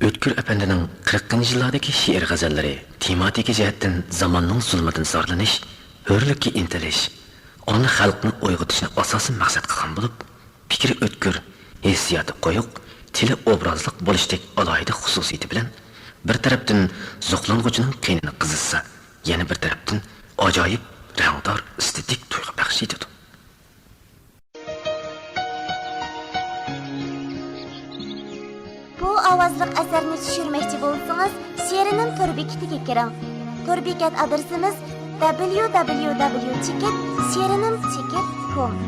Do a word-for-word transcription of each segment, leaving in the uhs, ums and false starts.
ئۆتكۈر ئەپەندىنىڭ قىرىقىنچى يىللاردىكى شېئىر غەزەللىرى تېماتىكا جەھەتتىن زاماننىڭ زۇلمىتىدىن زارلىنىش، ھۆرلۈككە ئىنتىلىش، ئانا خەلقنى ئويغىتىشنى ئاساسىي مەقسەت قىلغان بولۇپ، پىكرى ئۆتكۈر، ھېسسىياتى قويۇق، تىلى ئوبرازلىق بولۇشتەك ئالاھىدە خۇسۇسىيىتى بىلەن بىر تەرەپتىن زوقلانغۇچىنىڭ قېنىنى قىزىتسا، يەنە بىر تەرەپتىن ئاجايىپ رەڭدار ئېستېتىك تۇيغۇ بەخش ئېتىدۇ. بۇ ئاۋازلىق ئەسەرنى چۈشۈرمەكچى بولسىڭىز، شېرىنىم تور بېكىتىگە كىرىڭ. تور بېكەت ئادرېسىمىز: دبليۇ دبليۇ دبليۇ چېكىت شېرىنىم چېكىت كوم.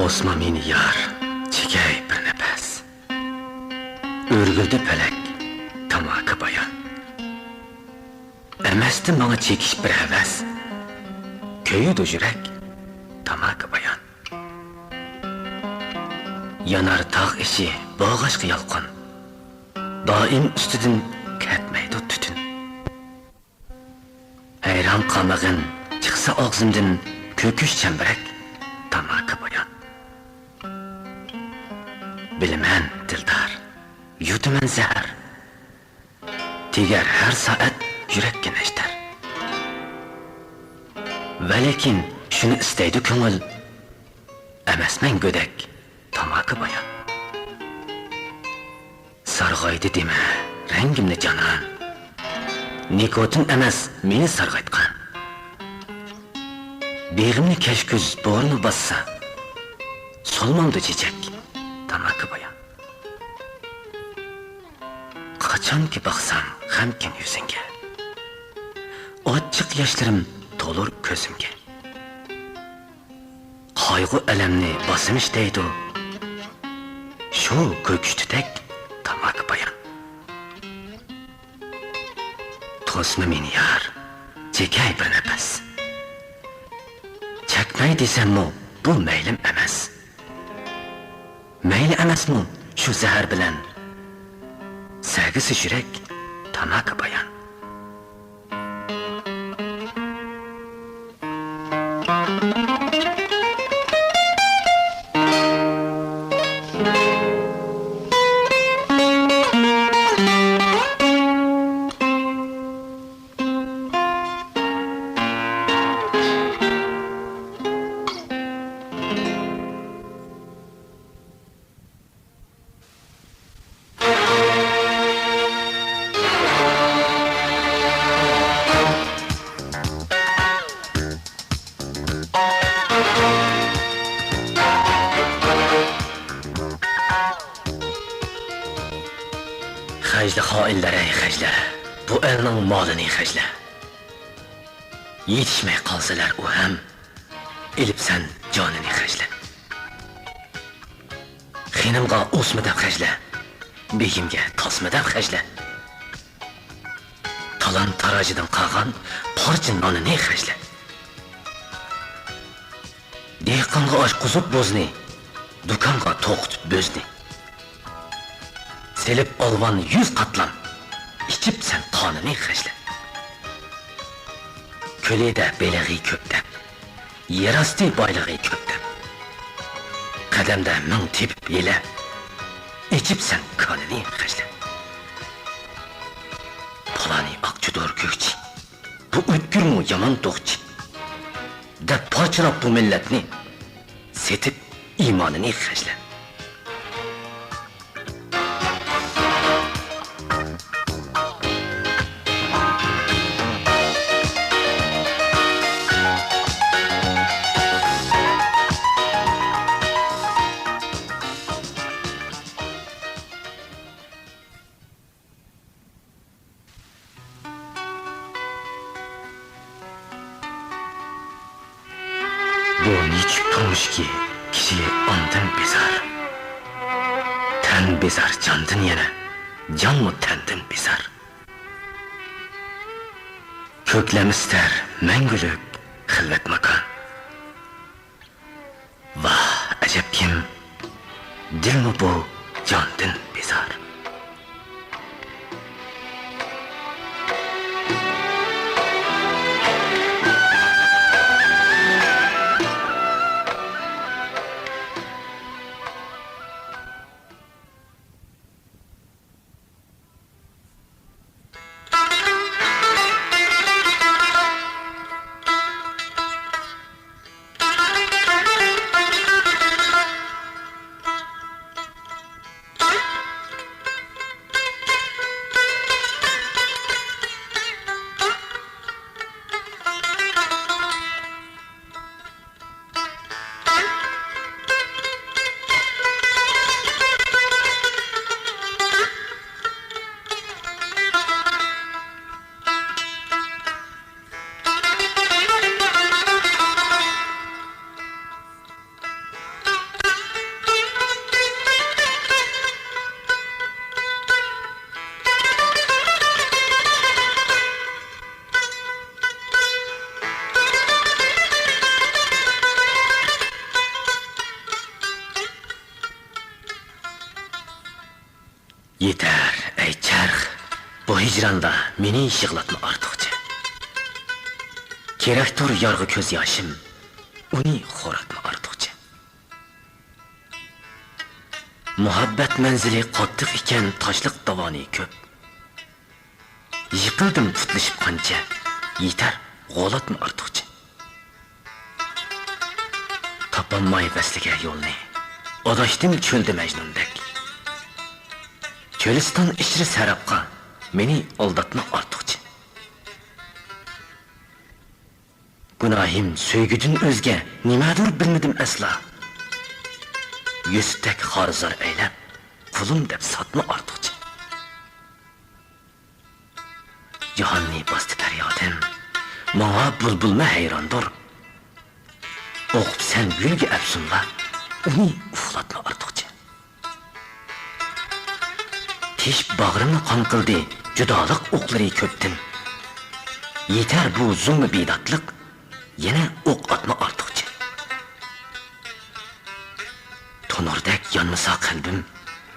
توسما مېنى يار، چېكەي بىر نەپەس. ئۆرگۈلدى پەلەك، تاماكا بايان. ئەمەستى ماڭا چېكىش بىر ھەۋەس، كۆيىدۇ يۈرەك، تاماكا بايان. يانار تاغ ئىچى بوغاچقا يالقۇن، دائىم ئۈستىدىن كەتمەيدۇ تۈتۈن. ھەيران قالمىغىن، چىقسا ئاغزىمدىن كۆكۈش چەمبىرەك، تاماكا بايان. بىلىمەن، دىلدار، يۇتىمەن زەھەر. تېگەر ھەر سائەت يۈرەككە نەشتەر. ۋەلىكىن شۇنى ئىستەيدۇ كۆڭۈل، ئەمەسمەن گۆدەك، تاماكا بايان. سارغايدى دېمە رەڭگىمنى جانان، نىكوتىن ئەمەس مېنى سارغايتقان. بېغىمنى كەچ كۈز بورىنى باسسا، سولمامدۇ چېچەك، تاماكا بايان. قاچانكى باقسام غەمكىن يۈزۈڭگە، ئاچچىق ياشلىرىم تولۇر كۆزۈمگە. قايغۇ-ئەلەمنى باسىمىش دەيدۇ، شۇ كۆكۈش تۈتەك، تاماكا بايان. توسما مېنى يار، چېكەي بىر نەپەس. چەكمەي دېسەممۇ بۇ مەيلىم ئەمەس. مەيلى ئەمەسمۇ شۇ زەھەر بىلەن سەگىسى يۈرەك، تاماكا بايان. خەجلە خائىنلەر، ئەي خەجلە، بۇ ئەلنىڭ مالىنى خەجلە. يېتىشمەي قالسىلەر ئۇ ھەم، ئېلىپسەن جانىنى خەجلە. خېنىمغا ئوسما دەپ خەجلە، بېگىمگە تاسما دەپ خەجلە. تالان-تاراجدىن قالغان پارچە نانىنى خەجلە. دېھقانغا ئاچقۇزۇپ بوزنى، دۇكانغا توقۇتۇپ بۆزنى. سېلىپ ئالۋان يۈز قاتلام، ئىچىپ سەن قانىنى خەجلە. كۆلىدە بېلىغى كۆپ دەپ، يەر ئاستى بايلىقى كۆپ دەپ، قەدەمدە مىڭ تېپىپ ھىيلە، ئېچىپ سەن كانىنى خەجلە. پالانى ئاقچىدۇر كۆكچى، بۇ ئۆتكۈرمۇ يامان دوغچى، دەپ پارچىلاپ بۇ مىللەتنى، سېتىپ ئىمانىنى خەجلە. ئۇ نېچۈك تۇرمۇشكى، كىشى ئاندىن بىزار. تەن بىزار جاندىن يەنە، جانمۇ تەندىن بىزار. كۆكلەم ئىستەر مەڭگۈلۈك خىلۋەت ماكان. ۋاھ، ئەجەبكىم، دىلمۇ بۇ جاندىن بىزار. يېتەر، ئەي چەرخ، بۇ ھىجراندا مېنى يىغلاتما ئارتۇقچە. كېرەكتۇر يارغا كۆز ياشىم، ئۇنى خوراتما ئارتۇقچە. مۇھەببەت مەنزىلى قاتتىق ئىكەن، تاشلىق داۋانى كۆپ. يىقىلدىم پۇتلىشىپ قانچە، يېتەر غولاتما ئارتۇقچە. تاپالماي ۋەسلىگە يولنى، ئاداشتىم چۆلدە مەجنۇندەك. چۆلىستان ئىچرە سەرابقا، مېنى ئالداتما ئارتۇقچە. گۇناھىم سۆيگۈدىن ئۆزگە نېمەدۇر بىلمىدىم ئەسلا. يۈسۈپتەك خار-زار ئەيلەپ، قۇلۇم دەپ ساتما ئارتۇقچە. جاھاننى باستى پەريادىم، ماڭا بۇلبۇلمۇ ھەيراندۇر. ئوقۇپسەن گۈلگە ئەپسۇنلا، ئۇنى ئۇخلاتما ئارتۇقچە. تېشىپ باغرىمنى قان قىلدى جۇدالىق ئوقلىرى كۆپتىن. يېتەر بۇ زۇڭما بىداتلىق، يەنە ئوق ئاتما ئارتۇقچە. تونۇردەك يانمىسا قەلبىم،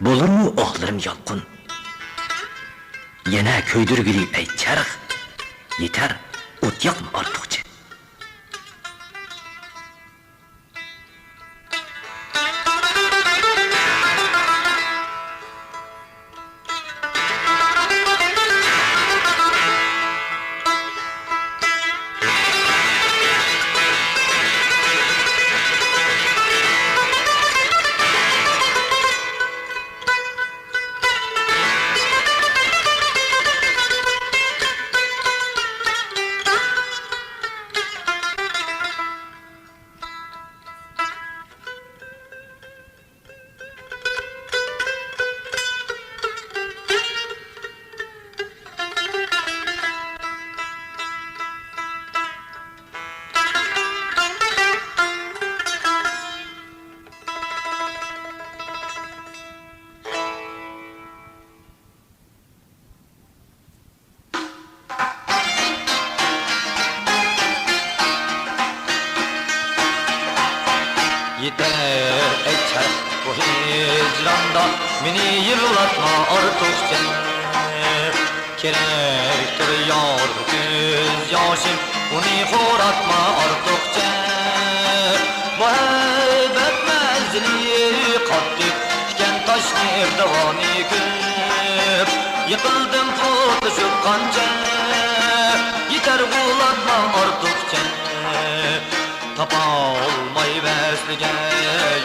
بولۇرمۇ ئاھلىرىم يالقۇن. يەنە كۆيدۈرگىلى ئەي چەرخ، يېتەر ئوت ياقما ئارتۇقچە. يېتەر ئەي چەرخ بۇ ھىجراندا، مېنى يىغلاتما ئارتۇقچە. كېرەكتۇر يارغا كۆز ياشىم، ئۇنى خوراتما ئارتۇقچە. مۇھەببەت مەنزىلى قاتتىق ئىكەن، تاشنى داۋانى كۆپ. يىقىلدىم پۇتلىشىپ قانچە، يېتەر غۇلاتما ئارتۇقچە. تاپالماي ۋەسلىگە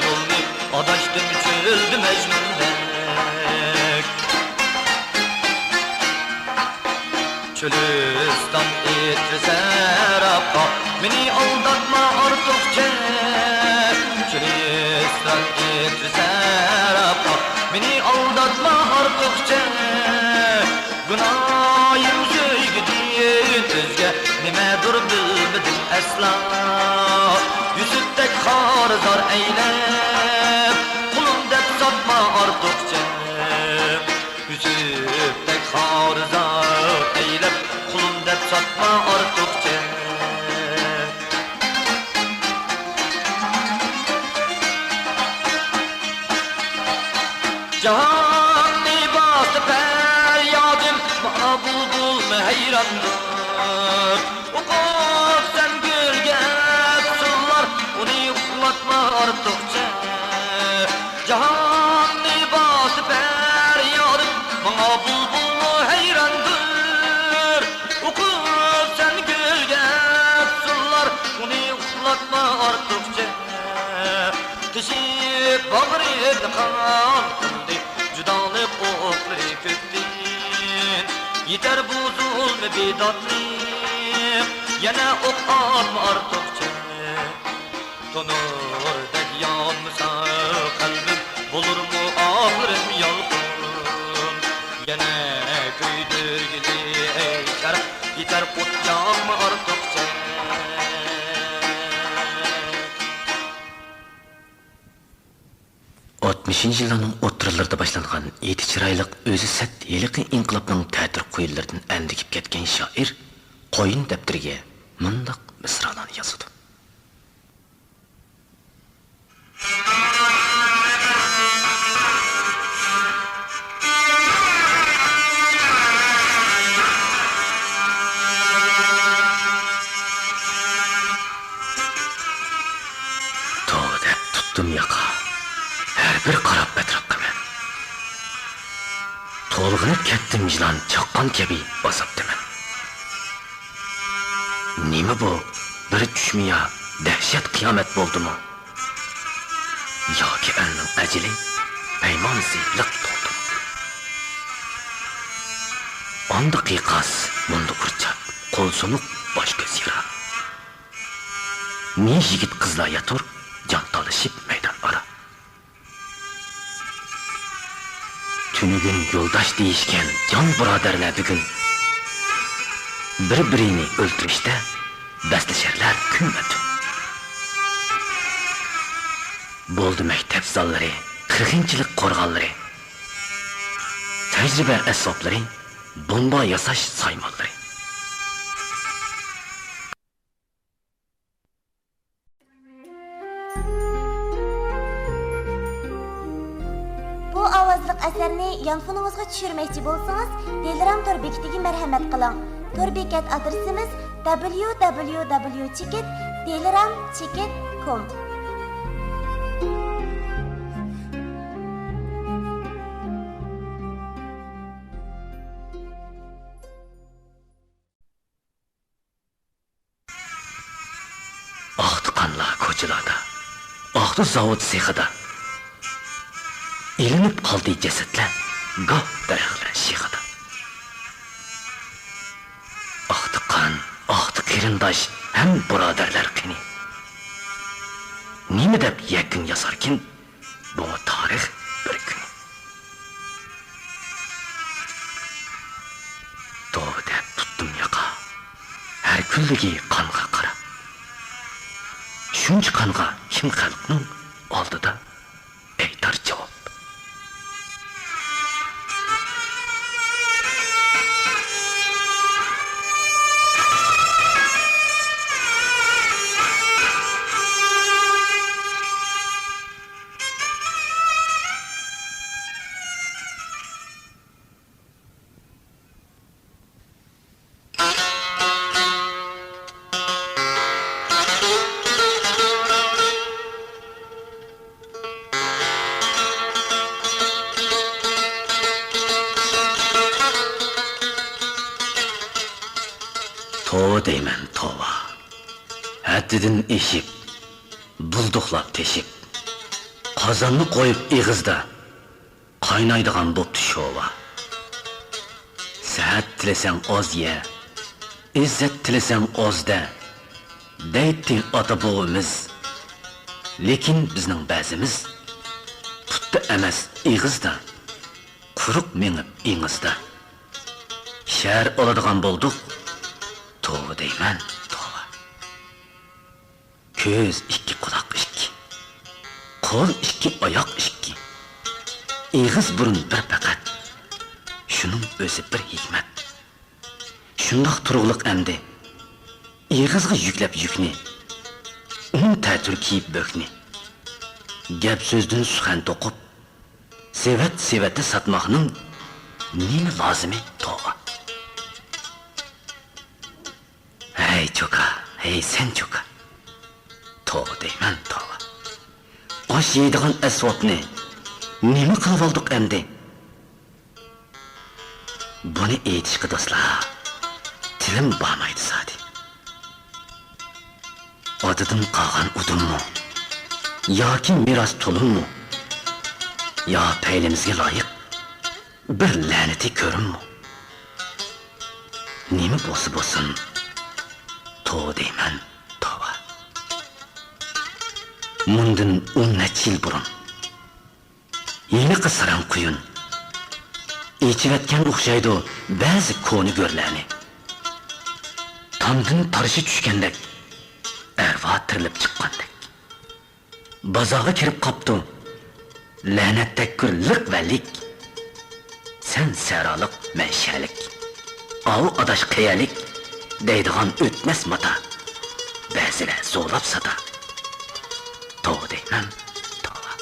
يولنى، ئاداشتىم چۆلدە مەجنۇندەك. چۆلىستان ئېتىر سەرابقا، مېنى ئالداتما ئارتۇقچە. چۆلىستان ئېتىر سەرابقا، مېنى ئالداتما ئارتۇقچە. گۇناھىم سۆيگۈدىن ئۆزگە نېمەدۇر بىلمىدىم ئەسلا. يۈسۈپتە خارىزار ئەيلەپ، قۇلۇم دەپ ساتما ئارتۇقچە. يۈسۈپتەك خارىزار ئەيلەپ، قۇلۇم دەپ ساتما ئارتۇقچە. جاھاننى باستى پەريادىم، ماڭا بۇلبۇلمۇ ھەيراندۇر. ئوقۇپ سەن گۈلگە ئەپسۇنلار، ئۇنى ئۇخلاتما ئارتۇقچە. جاھاننى باستى پەريادىم، ماڭا بۇلبۇلمۇ ھەيراندۇر. ئوقۇپ سەن گۈلگە ئەپسۇنلار، ئۇنى ئۇخلاتما ئارتۇقچە. تېشىپ باغرىمنى قان قىلدى، جۇدالىق ئوقلىرى كۆكتىن. يېتەر بۇ زۇلمى بىداتنى، يەنە ئوق ئاتما ئارتۇقچە. تونۇردەك يانمىسا قەلبىم، بولۇرمۇ ئاخىرىم يالقۇن؟ يەنە كۆيدۈرگىلى ئەي چەرخ، يېتەر ئوت ياقما ئارتۇقچە. ئاتمىشىنچى يىللارنىڭ ئوتتۇرىلىرىدا باشلانغان ئېتى چىرايلىق، ئۆزى سەت ھېلىقى ئىنقىلابنىڭ تەتۈر قۇيۇنلىرىدىن ئەندىكىپ كەتكەن شائىر قۇيۇن دەپتىرىگە مۇنداق مىسرالارنى يازىدۇ. توۋا دەپ تۇتتۇم ياقا، ھەر بىر قاراپ ئەتراپقا مەن. تولغىنىپ كەتتىم يىلان چاققان كەبى ئازابتا مەن. نېمە بۇ، بىر چۈشمۇ يا دەھشەت قىيامەت بولدىمۇ؟ ياكى ئەلنىڭ ئەجىلى، پەيمانىسى لىق تولدىمۇ؟ ئاندا قىيقاس، مۇندا ئۇرچاق، قول سۇنۇق، باش كۆز يارا. نى يىگىت قىزلار ياتۇر، جان تالىشىپ مەيدان ئارا. تۈنۈگۈن يولداش دېيىشكەن جان بۇرادەرلەر بۈگۈن بىر-بىرىنى ئۆلتۈرۈشتە بەسلىشەرلەر كۈنمۇ تۈن. بولدى مەكتەپ زاللىرى، قىرغىنچىلىق قورغانلىرى، تەجرىبە ئەسۋابلىرى، بومبا ياساش سايمانلىرى. بۇ ئاۋازلىق ئەسەرنى يانفونىڭىزغا چۈشۈرمەكچى بولسىڭىز، تېلېرام تور بېكىتىگە مەرھەمەت قىلىڭ. تور بېكەت ئادرېسىمىز: دبليۇ دبليۇ دبليۇ چېكىت تېلېرام چېكىت كوم. ئاقتى قانلار كوچىلاردا، ئاقتى زاۋۇت سېخىدا. ئېلىنىپ قالدى جەسەتلەر گاھ دەرەخلەر شېخىدا. ئاقتى قان، ئاقتى قېرىنداش ھەم بۇرادەرلەر قېنى. نېمە دەپ يەكۈن ياساركىن؟ بۇمۇ تارىخ بىر كۈنى. توۋا دەپ تۇتتۇم ياقا، ھەر كۈنلۈكى قانغا قاراپ. شۇنچە قانغا كىم خەلقنىڭ ئالدىدا ئېيتار جاۋاب؟ توۋا دەيمەن، توۋا. ھەددىدىن ئېشىپ، بۇلدۇقلاپ تېشىپ، قازاننى قويۇپ ئېغىزدا، قاينايدىغان بوپتۇ شوۋا. سەھەت تىلىسەڭ ئاز يە، ئىززەت تىلىسەڭ ئاز دە، دەيتتى ئاتا بوۋىمىز. لېكىن بىزنىڭ بەزىمىز پۇتتا ئەمەس، ئېغىزدا، قۇرۇق مېڭىپ ئېڭىزدا. شەھەر ئالىدىغان بولدۇق، توۋا دەيمەن، توۋا. كۆز ئىككى، قۇلاق ئىككى، قول ئىككى، ئاياق ئىككى، ئېغىز بۇرۇن بىر پەقەت، شۇنىڭ ئۆزى بىر ھېكمەت. شۇنداق تۇرۇغلۇق ئەمدى، ئېغىزغا يۈكلەپ يۈكنى، ئۇن تەتۈر كىيىپ بۆكنى. گەپ سۆزدىن سۇخەن توقۇپ، سېۋەت سېۋەتتە ساتماقنىڭ نېمە لازىمى توۋا؟ ھەي چوكا، ھەي سەن چوكا، توۋا دەيمەن توۋا. ئاش يەيدىغان ئەسۋابنى نېمە قىلىۋالدۇق ئەمدى؟ بۇنى ئېيتىشقا دوستلار، تىلىم بارمايدۇ زادى. ئاتىدىن قالغان ئۇدۇممۇ ياكى مىراس تولۇنمۇ؟ يا پەيلىمىزگە لايىق بىر لەنىتىي كۆرۈممۇ؟ نېمە بولسا بولسۇن، توۋا دەيمەن، توۋا. مۇندىن ئون نەچچە يىل بۇرۇن ھېلىقى ساراڭ قۇيۇن ئېچىۋەتكەن ئوخشايدۇ بەزى كونا گۆرلەرنى. تامدىن تارشى چۈشكەندەك، ئەرۋا تىرىلىپ چىققاندەك. بازارغا كىرىپ قاپتۇ لەنەتتەك گۆر لىق ۋە لىك. سەن سەھرالىق، مەن شەھەرلىك. ئاۋۇ ئاداش قەيەرلىك دەيدىغان ئۆتمەس ماتا. بەزىلەر زورلاپ ساتا. توۋا دەيمەن، توۋا.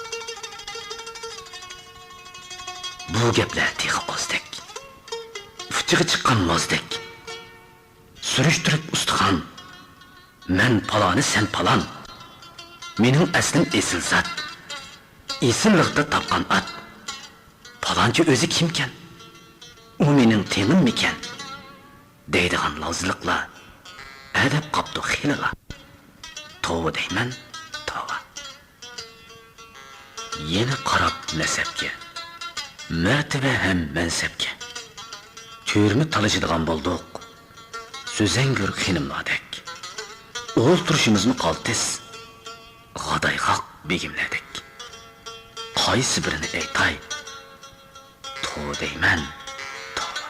بۇ گەپلەر تېخى ئازدەك، ئۇچىغا چىققان مازدەك. سۈرۈشتۈرۈپ ئۇستىخان، مەن پالانى، سەن پالان. مېنىڭ ئەسلىم ئېسىل زات، ئېسىللىقتا تاپقان ئات. پالانچى ئۆزى كىمكەن؟ ئۇ مېنىڭ تېڭىممىكەن؟ دەيدىغان لاۋزىلىقلار ئەدەپ قاپتۇ خېلىلا. توۋا دەيمەن، توۋا. يەنە قاراپ نەسەبكە، مەرتىۋە ھەم مەنسەپكە، تۈرمە تالىشىدىغان بولدۇق سۆزەڭگۈر خېنىملاردەك. ئولتۇرۇشىمىزمۇ قالتىس، غادايغاق بېگىملەردەك. قايسى بىرىنى ئېيتاي؟ توۋا دەيمەن، توۋا.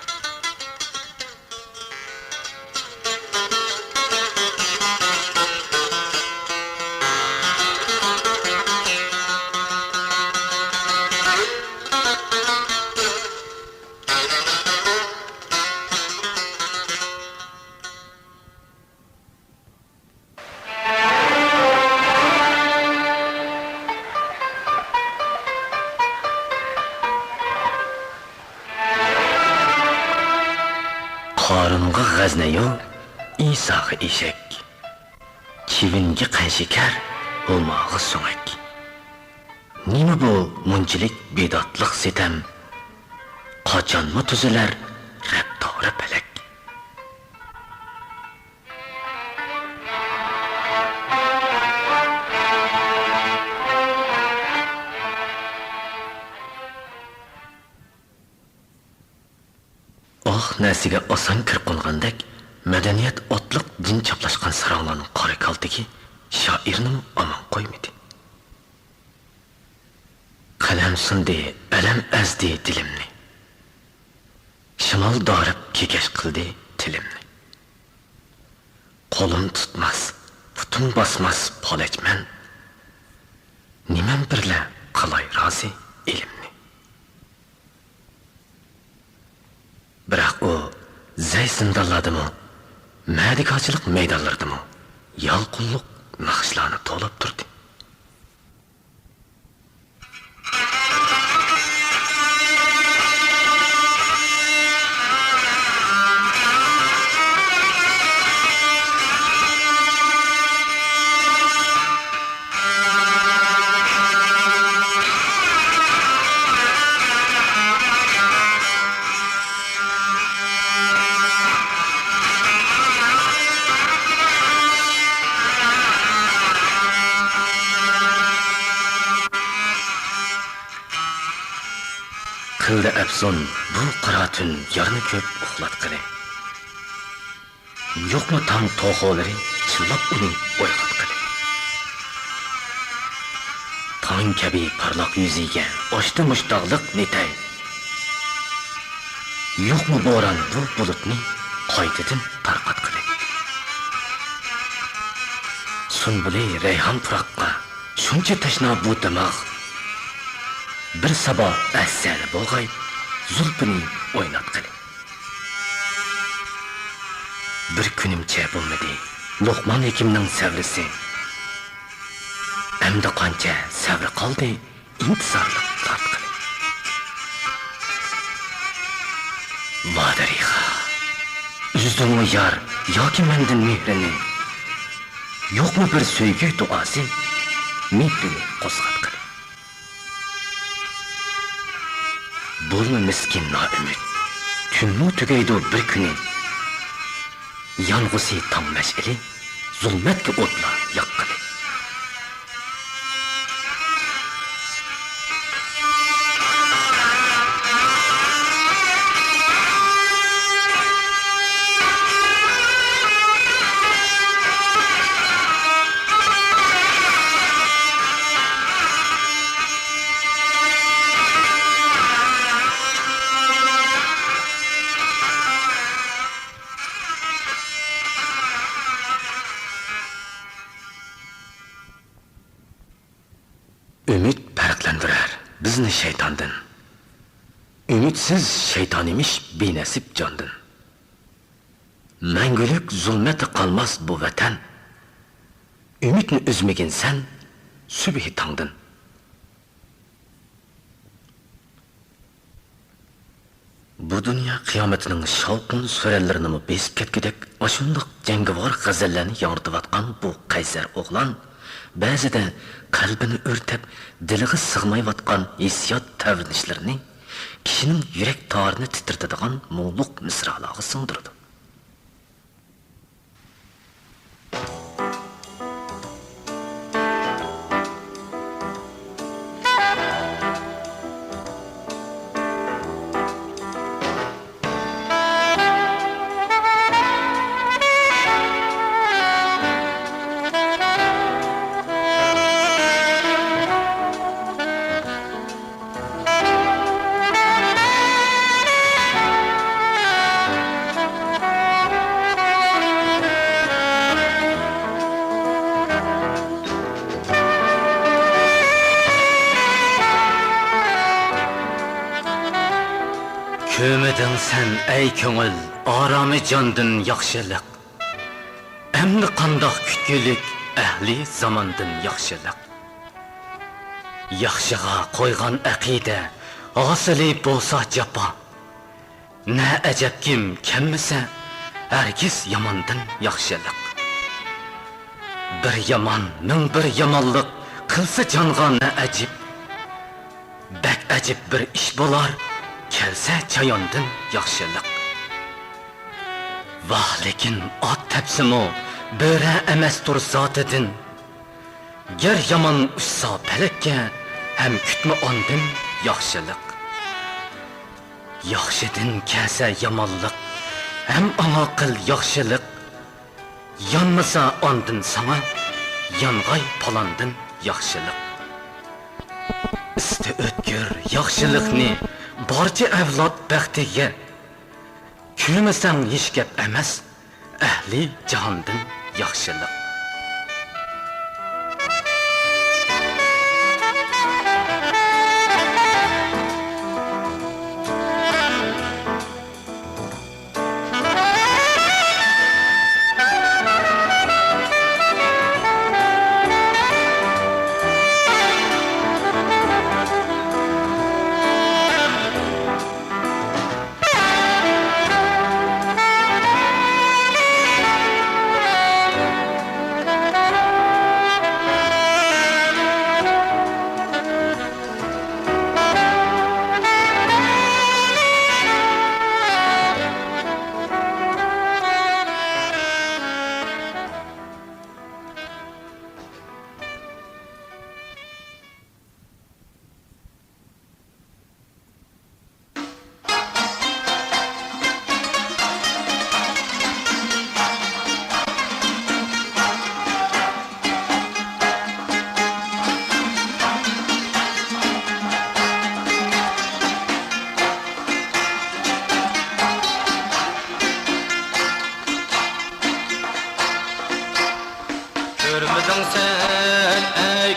قارۇنغا غەزنە يول، ئىساغا ئېشەك، چىۋىنگە قەنشىكەر، ھۇماغا سۆڭەك. نېمە بۇ مۇنچىلىك بىداتلىق سىتەم؟ قاچانمۇ تۈزۈلەر رەپتارى پەلەك؟ ئاق نەرسىگە ئاسان كىر قونغاندەك، مەدەنىيەت ئوتلۇق دىن چاپلاشقان ساراڭلارنىڭ قارا كالتىكى شائىرنىمۇ ئامان قويمىدى. قەلەم سۇندى، ئەلەم ئەزدى دىلىمنى. شامال دارىپ كېكەچ قىلدى تىلىمنى. قولۇم تۇتماس، پۇتۇم باسماس پالەچ مەن. نېمەم بىرلە قىلاي رازى ئېلىمنى. بىراق ئۇ زەي زىندانلاردىمۇ، مەدىكارچىلىق مەيدانلىرىدىمۇ يالقۇنلۇق ناخشىلارنى توۋلاپ تۇردى. قىلدى ئەپسۇن بۇ قارا تۈن يارنى كۆپ ئۇخلاتقىلى. يوقمۇ تاڭ توخۇلىرى چىللاپ ئۇنى ئويغاتقىلى. تاڭ كەبى پارلاق يۈزىگە ئاچتى مۇشتاقلىق نېتەي. يوقمۇ بوران بۇ بۇلۇتنى قايتىدىن تارقاتقىلى. سۇمبۇلى رەيھان پۇراققا شۇنچە تەشنا بۇ دىماغ، بىر سابا ئەسسەنى بولغاي، زۇلپىنى ئويناتقىلى. بىر كۈنۈمچە بولمىدى لوقمان ھېكىمنىڭ سەۋرىسى. ئەمدى قانچە سەۋرى قالدى ئىنتىزارلىق تارتقىلى. ۋادەرىخا، ئۈزدىڭمۇ يار ياكى مەندىن مېھرىنى؟ يوقمۇ بىر سۆيگۈ دۇئاسى، مېھرىنى قوزغاتقىلى؟ بولما مىسكىن نائۈمىد، كۈنمۇ تۈگەيدۇ بىر كۈنى. يانغۇسى تاڭ مەشئىلى، زۇلمەتكە ئوتلار ياققىلى. ئۈمىد پەرقلەندۈرەر بىزنى شەيتاندىن. ئۈمىدسىز شەيتان ئىمىش بىنەسىپ جاندىن. مەڭگۈلۈك زۇلمەتتە قالماس بۇ ۋەتەن. ئۈمىدنى ئۈزمىگىن سەن سۈبھى تاڭدىن. بۇ دۇنيا قىيامىتىنىڭ شاۋقۇن سۈرەنلىرىنىمۇ بېسىپ كەتكۈدەك ئاشۇنداق جەڭگىۋار غەزەللەرنى ياڭرىتىۋاتقان بۇ قەيسەر ئوغلان بەزىدە قەلبىنى ئۆرتەپ، دىلىغا سىغمايۋاتقان ھېسسىيات تەۋرىنىشلىرىنى كىشىنىڭ يۈرەك تارىنى تىترىتىدىغان مۇڭلۇق مىسرالارغا سىڭدۈرىدۇ. كۆرمىدىڭ سەن ئەي كۆڭۈل، ئارامى جاندىن ياخشىلىق. ئەمدى قانداق كۈتكۈلۈك ئەھلى زاماندىن ياخشىلىق؟ ياخشىغا قويغان ئەقىدە، ھاسىلى بولسا جاپا. نە ئەجەبكىم كەممىسە، ھەرگىز ياماندىن ياخشىلىق. بىر يامان، مىڭ بىر يامانلىق قىلسا جانغا نە ئەجىب. بەك ئەجىب بىر ئىش بولار، كەلسە چاياندىن ياخشىلىق. ۋاھ، لېكىن ئات تەپسىمۇ، بۆرە ئەمەستۇر زاتىدىن. گەر يامان ئۇچسا پەلەككە، ھەم كۈتمە ئاندىن ياخشىلىق. ياخشىدىن كەلسە يامانلىق، ھەم ئاڭا قىل ياخشىلىق. يانمىسا ئاندىن ساڭا، يانغاي پالاندىن ياخشىلىق. ئىستە ئۆتكۈر ياخشىلىقنى بارچە ئەۋلاد بەختىگە. كۆرمىسەڭ ھېچ گەپ ئەمەس ئەھلى جاھاندىن ياخشىلىق.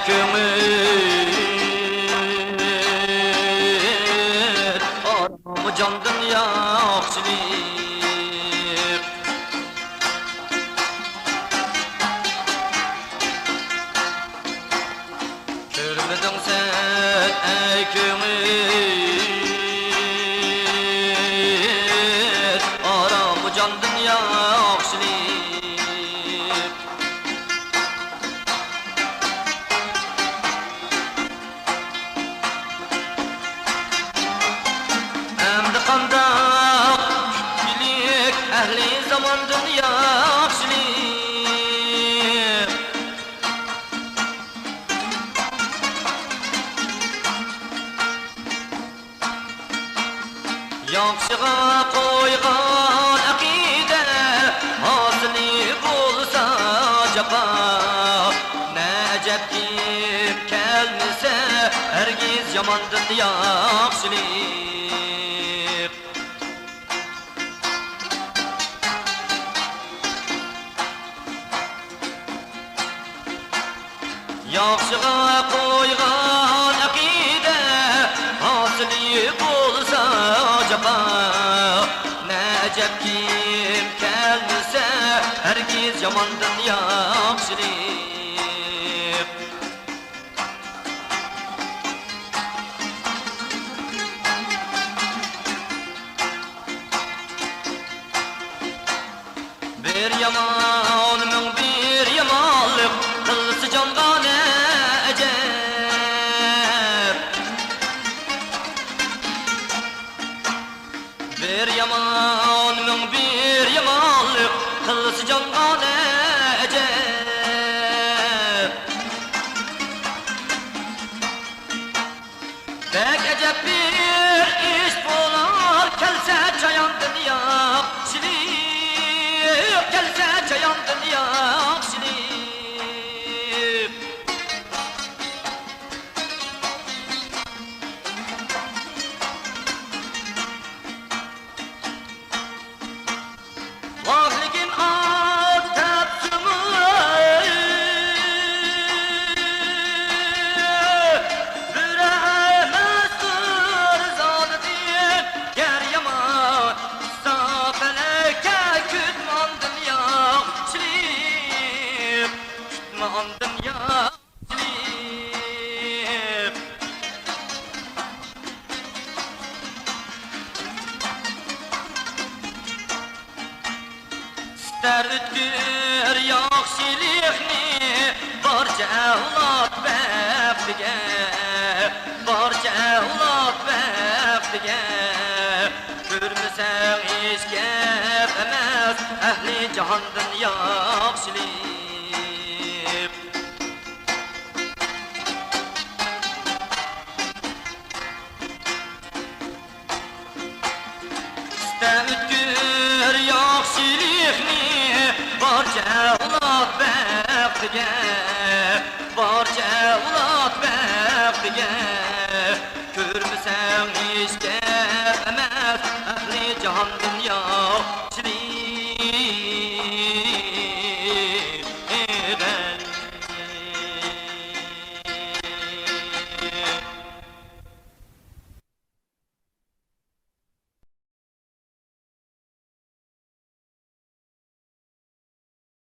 كۆڭۈل، ئارام جاندىن ياخشىلىق. كۆرمىدىڭ سەن، ئەي كۆڭۈل، ئارام جاندىن ياخشىلىق. ئەمدى قانداق كۈتكىلىك ئەھلى زاماندىن ياخشىلىق؟ ياخشىغا قويغان ئەقىدە، ھاسىلى بولسا جاپا. نە ئەجەبكىن كەلمىسە ھەرگىز ياماندىن ياخشىلىق. ياخشىغا قويغان ئەقىدە، ھاسىلى بولسا جاپا. نە ئەجەب كىم كەلمىسە ھەرگىز ياماندىن ياخشىلىق. بىر يامان مىڭ بىر يامانلىق، قىلسا جانغا نە ئەجەب. بىر يامان مىڭ بىر يامانلىق، قىلسا جانغا نە ئەجەب. بەك ئەجەب بىر ئىش بولار، كەلسە چاياندىن ياخشىلىق، كەلسە چاياندىن ياخشىلىق. ۋاھ لېكىن ئات تەپسىمۇ، بۆرە ئەمەستۇر زادىدىن. گەر يامان ئۇسسا پەلەككە، كۈتمە ئاندىن ياخشىلىق، كۈتمە ئاندىن ياخشىلىق. ئىستەر ئۆتكۈر ياخشىلىقنى بارچە ئەۋلاد بەختىگە، بارچە ئەۋلاد بەختىگە. كۆرمىسەڭ ھېچ گەپ ئەمەس ئەھلى جاھاندىن ياخشىلىق. ئىستە ئۆتكۈر ياخشىلىقنى بارچە ئەۋلاد بەختىگە،